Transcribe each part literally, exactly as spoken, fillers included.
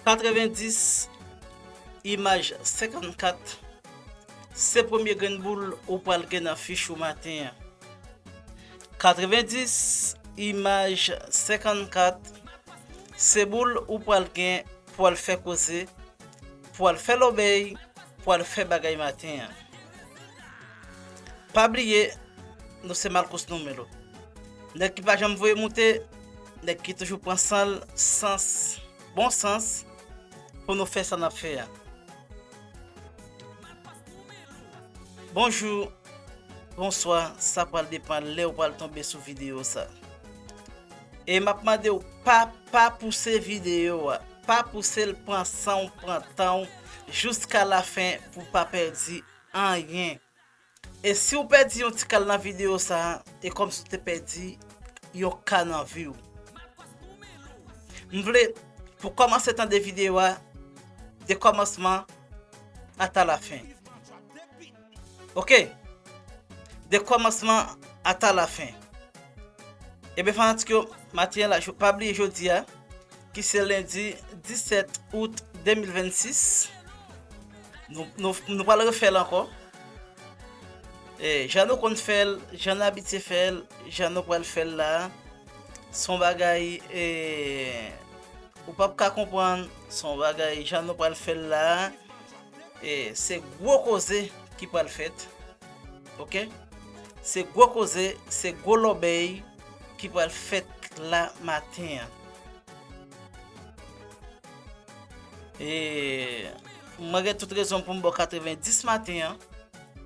Katrevendis, imaj senkannkat, se premye grenn boul ou pral gen nan fich ou maten an. Katrevendis, imaj senkannkat, se boul ou pral gen pou al fè koze, pou al fè lòbèy, pou al fè bagay maten an. Pa bliye, nou se Malcos Numelo. Nèg ki pa janm voye moute, nèg ki toujou pran san l, sans, bon sans, pou nou fè sa n ap fè a. Bonjou, bonswa, sa pral depann lè ou pral tonbe sou videyo sa. E m ap mande w pa, pa pouse videyo a, pa pouse l, pran san w, pran tan w, jiska lafen pou w pa pèdi anyen. E si w pèdi yon ti kal nan videyo sa a, e kòmsi w te pèdi yon ka nan vi w. M vle pou w kòmanse tande videyo a de kòmansman ata lafen. Oke? De kòmansman ata lafen. Ebyen, fanatik yo, maten an la, pa bliye jodi a, ki se lendi disèt out de mil vennsis. Nou, nou, nou pral refè l ankò. E, jan nou konn fè l, jan n abitye fè l, jan nou pral fè l la, se yon bagay, e, ou p ap ka konprann, se yon bagay, jan nou pral fè l la, e, se gwo koze ki pral fèt. Oke? Se gwo koze, se gwo lòbèy ki pral fèt la maten an. E mwen gen tout rezon pou m ba w katrevendis maten an,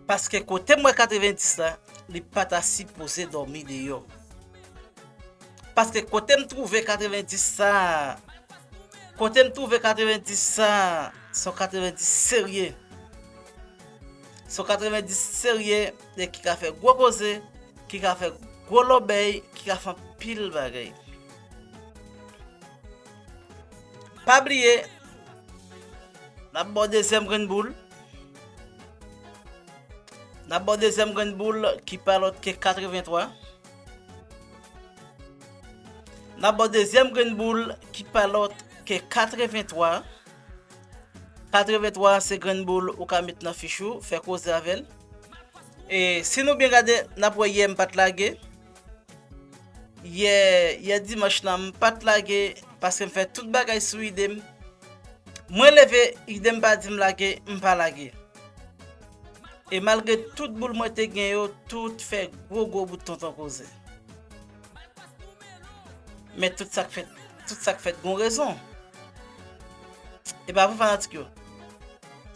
paske kote m wè katrevendis la, li pa ta sipoze dòmi deyò. Paske kote m twouve katrevendis sa, kote m twouve katrevendis sa, se yon katrevendis serye. Se yon katrevendis serye e ki ka fè gwo koze, ki ka fè gwo lòbèy, ki ka fè anpil bagay. Pa bliye, n ap ba w dezyèm grenn boul. N ap ba w dezyèm grenn boul ki pa lòt ke katreventwa. N ap ba w dezyèm grenn boul ki pa lòt ke katreventwa. Katreventwa se grenn boul ou ka met nan fich ou, fè koze avè l. E si nou byen gade, n ap wè yè m pa t lage. Yè, yè dimanch lan, m pa t lage, paske m fè tout bagay sou ide m. Mwen leve, ide m pa di m lage, m pa lage. E malgre tout boul mwen te gen yo, tout fè gwo gwo bout tonton koze. Men tout sa k fèt, tout sa k fèt gon rezon. E pa vre, fanatik yo?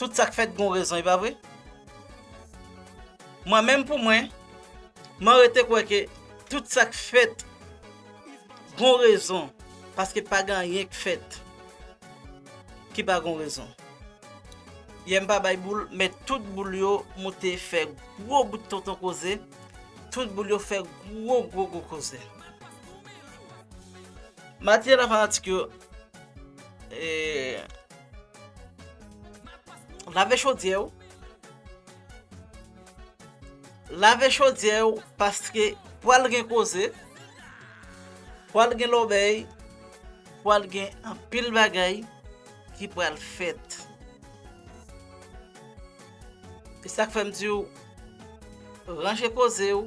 Tout sa k fèt gon rezon, e pa vre? Mwen menm pou mwen, mwen rete kwè ke tout sa k fèt gon rezon, paske pa gen anyen k fèt ki pa gon rezon. Yè m pa bay boul, men tout boul yo moute fè gwo bout tonton koze, tout boul yo fè gwo gwo gwo koze. Maten an la, fanatik yo, e, lave chodyè w. Lave chodyè w, paske pral gen koze, pral gen lòbèy, pral gen anpil bagay ki pral fèt. E sa k fè m di w, ranje koze w,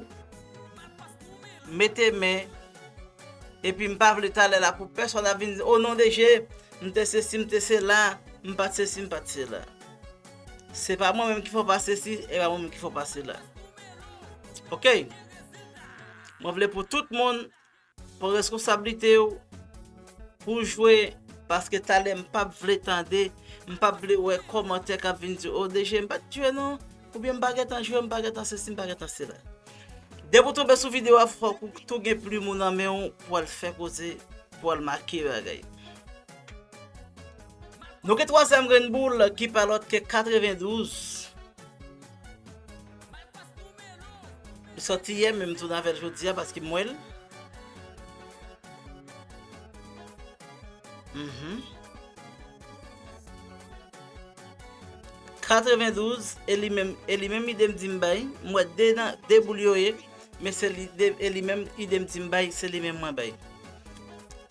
mete men, epi m pa vle talè la pou pèsonn ap vin di, "O non, D J, m te sesi, m te sela, m pa t sesi, m pa t sela." Se pa mwen menm ki fè w pa sesi, e pa mwen menm ki fè w pa sela. Oke? Mwen vle pou tout moun pran reskonsablite w pou jwe, paske talè m p ap vle tande, m p ap vle wè kòmantè k ap vin di, "O, D J, m pa t jwe non," oubyen "M pa gentan jwe, m pa gentan sesi, m pa gentan sela." Depi w tonbe sou videyo a, fòk ou tou gen plim ou nan men w pou al fè koze, pou al make bagay. Nou gen twazyèm grenn boul ki pa lòt ke katrevendouz. Li sòti yè, men m tounen avè l jodi a paske m wè l. Mhm. Katrevendouz, e li menm, e li menm ide m di m bay, m wè de nan, de boul yo ye, men se li de, e li menm ide m di m bay, se li menm mwen bay.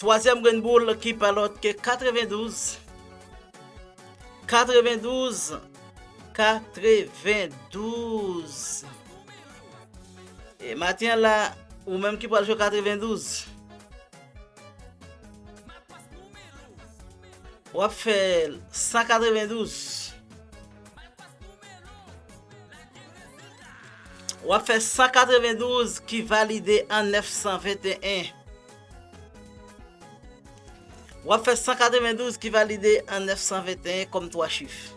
Twazyèm grenn boul ki pa lòt ke katrevendouz. Katrevendouz, katrevendouz. E maten an la, ou menm ki pral jwe katrevendouz, w ap fè san katrevendouz. W ap fè san katrevendouz ki valide an nèf san venteyen. W ap fè san katrevendouz ki valide an nèf san venteyen kòm twa chif.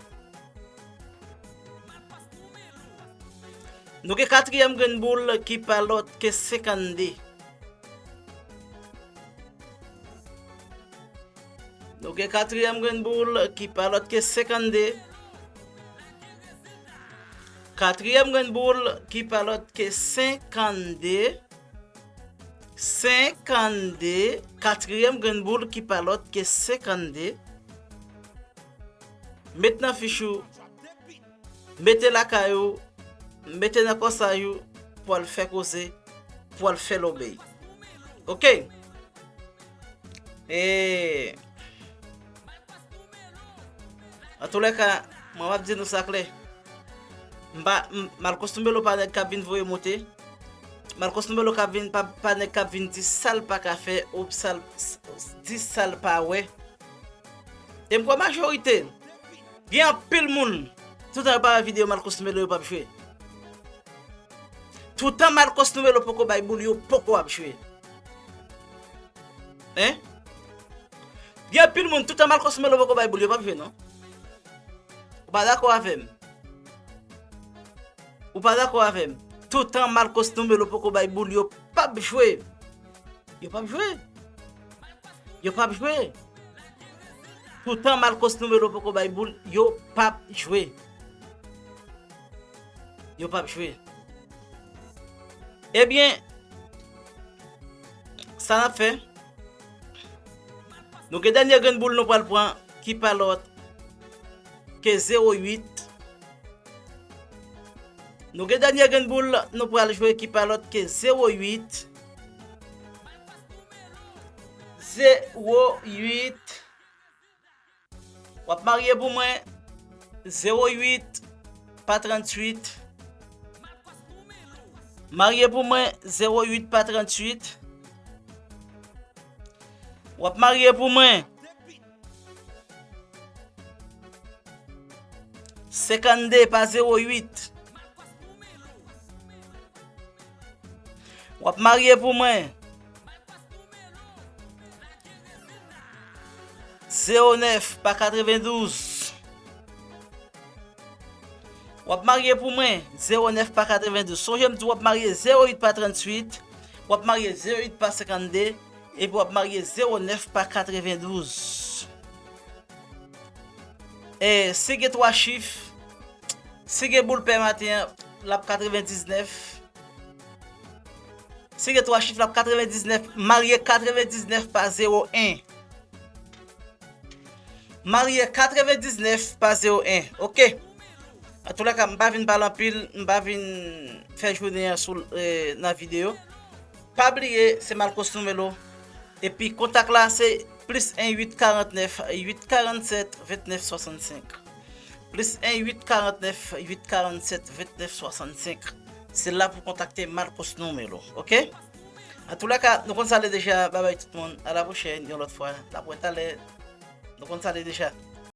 Nou gen katriyèm grenn boul ki pa lòt ke senkannde. Nou gen katriyèm grenn boul ki pa lòt ke senkannde. Katriyèm grenn boul ki pa lòt ke senkannde. Senkannde. Katriyèm grenn boul ki pa lòt ke senkannde. Met nan fich ou. Mete lakay ou. Mete nan kòsay ou. Pou al fè koze. Pou al fè lòbèy. Oke? E, antoulèka, mwen w ap di nou sa klè. M pa, m, Malcos Numelo pa nèg k ap vin voye monte. Malcos Numelo k ap vin, pa, pa nèg k ap vin di sa l pa ka fè, ou sa l, di sa l pa wè. E m kwè majorite, gen anpil moun, toutan yo pa wè videyo Malcos Numelo, yo p ap jwe. Toutan Malcos Numelo poko bay boul, yo poko ap jwe. Hein? Gen anpil moun, toutan Malcos Numelo poko bay boul, yo p ap jwe, non. Ou pa dakò avè m? Ou pa dakò avè m? Toutan Malcos Numelo poko bay boul, yo p ap jwe. Yo p ap jwe. Yo p ap jwe. Toutan Malcos Numelo poko bay boul, yo p ap jwe. Yo p ap jwe. Ebyen, sa n ap fè? Nou gen dènye grenn boul nou pral pran ki pa lòt ke zewo uit. Nou gen dènye grenn boul nou pral jwe ki pa lòt ke zewo uit. Zewo uit. W ap marye pou mwen, zewo uit pa tranntuit. Marye pou mwen, zewo uit pa tranntuit. W ap marye pou mwen, senkannde pa zewo uit. W ap marye pou mwen, zewo nèf pa katrevendouz. W ap marye pou mwen, zewo nèf pa katrevendouz. Sonje m di w ap marye zewo uit pa tranntuit, w ap marye zewo uit pa senkannde, epi w ap marye zewo nèf pa katrevendouz. E, si gen twa chif, si gen boul pè maten an, l ap katrevendiznèf. Si gen twa chif, l ap katrevendiznèf. Marye katrevendiznèf pa zewo en. Marye katrevendiznèf pa zewo en. Oke. Antoulèka, m pa vin pale anpil, m pa vin fè jounen an sou, eh, nan videyo. Pa bliye, se Malcos Numelo. Epi kontak la, se plis en uit karantnèf uit karannsèt ventnèf swasannsenk. Plis en uit karantnèf uit karannsèt ventnèf swasannsenk. Se la pou kontakte Malcos Numelo, oke? Antoulèka, nou konn sa l ye deja, babay tout moun, a la pwochèn, yon lòt fwa, n ap wè talè, nou konn sa l ye deja.